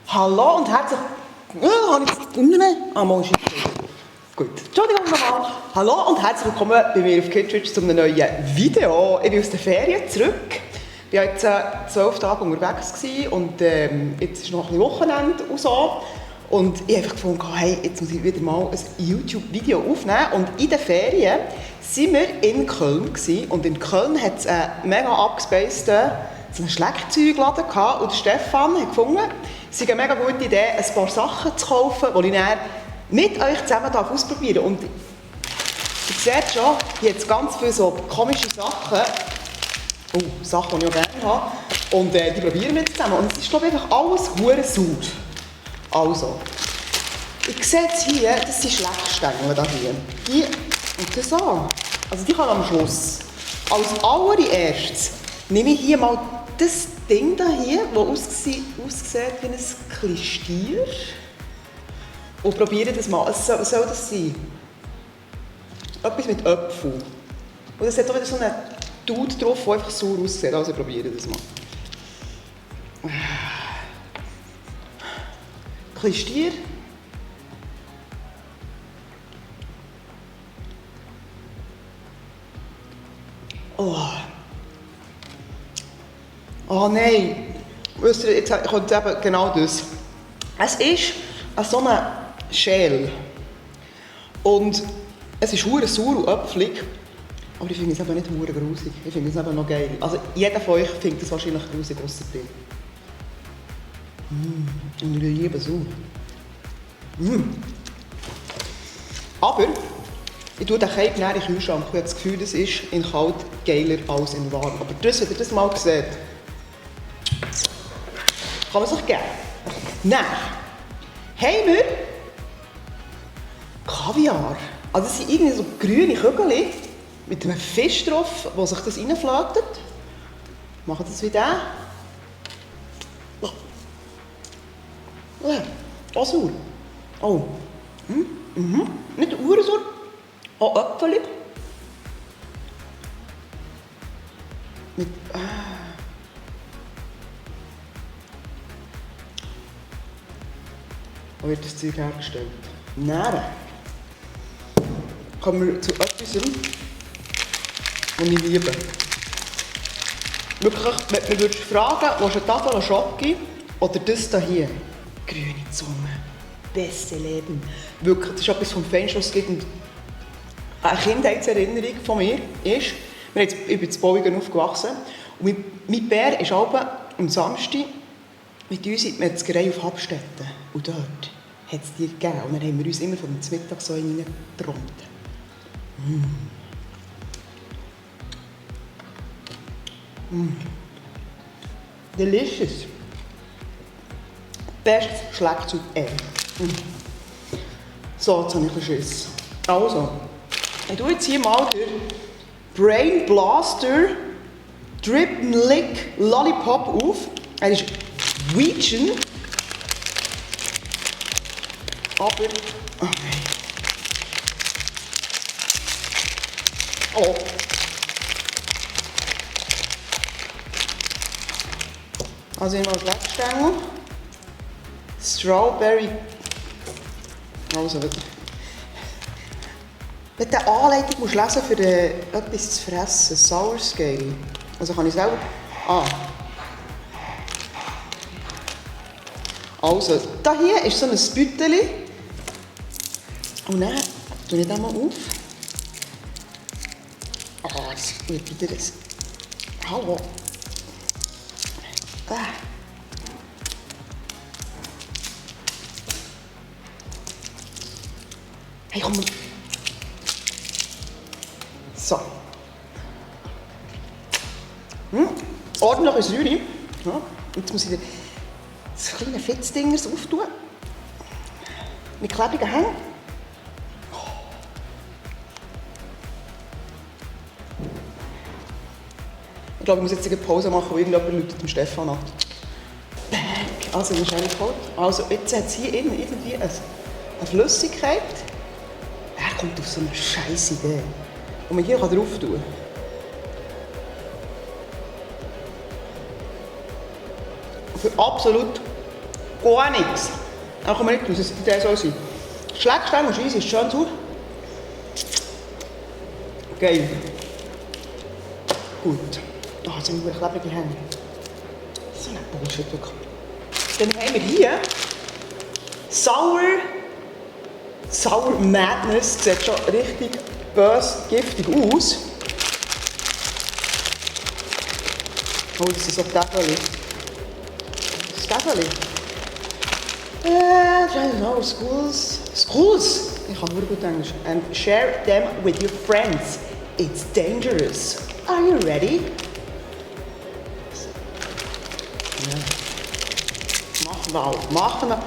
Hallo und herzlich... habe ich mal Gut. Entschuldigung nochmal. Hallo und herzlich willkommen bei mir auf Kidswitch zu einem neuen Video. Ich bin aus den Ferien zurück. Ich war jetzt 12 Tage unterwegs und jetzt ist noch ein Wochenende und so. Und ich habe einfach gefunden, hey, jetzt muss ich wieder mal ein YouTube-Video aufnehmen. Und in den Ferien waren wir in Köln. Und in Köln hat es einen mega abgespaceden Schlagzeugladen gehabt. Und Stefan hat gefunden, es sei eine mega gute Idee, ein paar Sachen zu kaufen, die ich dann mit euch zusammen ausprobieren darf. Und ihr seht schon, hier hat es ganz viele so komische Sachen. Oh, Sachen, die ich auch gerne habe. Und die probieren wir jetzt zusammen. Und es ist, glaube ich, einfach alles hure sauer. Also, ich sehe jetzt hier, das sind Schleckstängel hier. Die, und das an. Also die kann am Schluss. Als allererstes nehme ich hier mal das Ding hier, das aussieht wie ein Klistier. Und probiere das mal. Was soll das sein? Etwas mit Äpfel. Und es hat auch wieder so einen Dude drauf, der einfach sauer aussieht. Also probiere das mal. Klistier. Oh nein. Wisst ihr, jetzt kommt eben genau das. Es ist so eine Schäl. Und es ist hure sauer und äpfelig. Aber ich finde es eben nicht hure grusig. Ich finde es eben noch geil. Also jeder von euch findet es wahrscheinlich grusig, ausser dir. Und ich liebe es auch. Aber ich tue den Cape näher in den Kühlschrank. Ich habe das Gefühl, das ist in kalt geiler als in warm. Aber das, wenn ihr das mal seht, kann man sich geben. Dann haben wir Kaviar. Also das sind irgendwie so grüne Kügel mit einem Fisch drauf, der sich das reinflattert. Machen das wie der. Auch sauer. Oh. Nicht ursauer. Auch Äpfel. Mit... Wo wird das Zeug hergestellt? Dann kommen wir zu etwas, was ich liebe. Wirklich, wenn du mich fragen, willst du eine Tafel Schoki oder das hier? Grüne Zunge. Beste Leben. Wirklich, das ist etwas vom Feinsten, was es gibt. Und eine Kindheitserinnerung von mir ist, ich bin in Bauingen aufgewachsen und mein Bär ist am Samstag mit uns in die Metzgerei auf Habstetten. Und dort hat es die gegeben. Und dann haben wir uns immer von dem Mittag so reingeträumt. Delicious. Bestes Schlagzeug ever. So, jetzt habe ich ein Schiss. Also, ich tue jetzt hier mal den Brain Blaster Drip and Lick Lollipop auf. Er ist vegan. Aber... Oh nein. Oh. Also immer Schleckstängel. Strawberry. Also, wenn du eine Anleitung musst lesen für etwas zu fressen, Sour Scale. Also kann ich selber... Also, da hier ist so ein Bütteli. Und dann tue ich das mal auf. Das wird wieder ein... Hallo. Hey, komm mal. So. Ordentliche Säure. Ja. Jetzt muss ich das kleine Fitzding auftun. Mit klebrigen Hängen. Ich glaube, ich muss jetzt eine Pause machen, weil irgendjemand läutet dem Stefan an. Also, wahrscheinlich kalt. Also, jetzt hat es hier irgendwie eine Flüssigkeit. Er kommt auf so eine scheiß Idee. Und man hier drauf tun kann. Für absolut Gar nichts. Da kommen wir nicht raus, dass der soll sein. Schlägstein und Scheisse ist schön sauer. Geil. Gut. Oh, jetzt haben wir klebrig die Hände. So ein Bullshit wirklich. Dann haben wir hier Sour Madness. Sieht schon richtig böse, giftig aus. Oh, das ist ein Täfeli. Das Täfeli. Try to know schools. Schools! Ich kann nur gut Englisch. And share them with your friends. It's dangerous. Are you ready? Ja. Machen wir auch. Machen wir.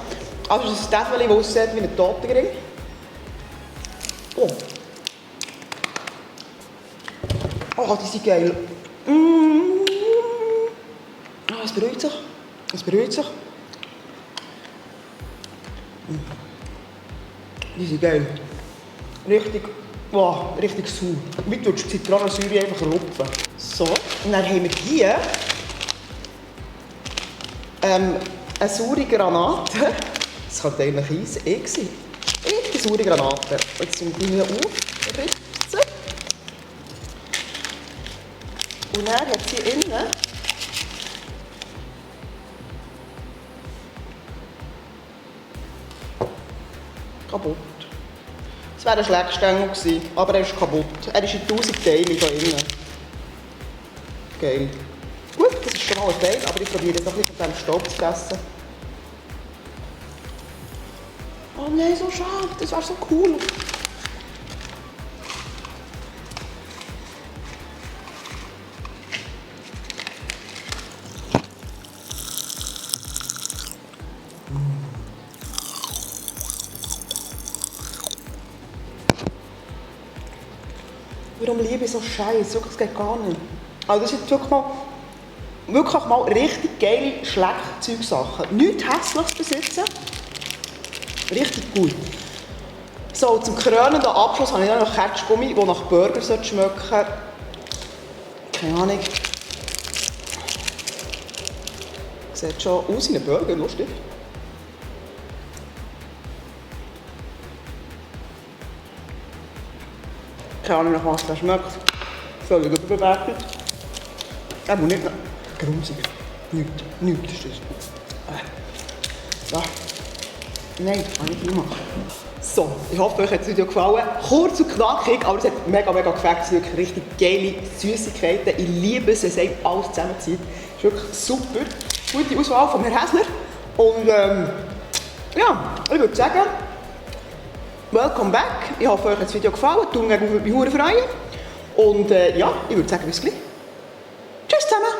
Also das ist ein Täfeli, das aussieht wie ein Totengring. Oh. Oh, die sind geil. Oh, es beruhigt sich. Es beruhigt sich. Die sind geil. Richtig, wow, richtig sauer. Wie tust du die Zitronensäure einfach rupfen. So, und dann haben wir hier eine saure Granate. Das könnte eigentlich Eis sein. Richtig saure Granate. Jetzt sind die hier aufritzen. Und dann hat sie innen kaputt. Es wäre ein Schlägstängel gewesen, aber er ist kaputt. Er ist in 1000 Teile hier innen. Geil. Gut, das ist schon mal ein Teil, aber ich probiere jetzt noch ein bisschen von diesem Staub zu essen. Oh nein, so schade, das wäre so cool. Warum liebe ich so Scheiße? Das geht gar nicht. Also das sind wirklich mal richtig geile Schleckzeugsachen. Nichts Hässliches besitzen. Richtig gut. So, zum krönenden Abschluss habe ich noch Ketschgummi, der nach Burger schmecken sollte. Keine Ahnung. Sieht schon aus wie ein Burger, lustig. Keine Ahnung, nach was der schmeckt. Völlig überbewertet. Aber nicht grusig. Nichts ist das. Ja. Nein, kann ich nicht machen. So, ich hoffe, euch hat das Video gefallen. Kurz und knackig, aber es hat mega gefällt. Es sind wirklich richtig geile Süßigkeiten. Ich liebe es, es einfach alles zusammenzieht. Es ist wirklich super. Gute Auswahl von Herrn Häsler. Und ja, ich würde sagen, welcome back. Ich hoffe, euch hat das Video gefallen. Daumen gegen mich freuen. Und ja, ich würde sagen, bis gleich. Tschüss zusammen.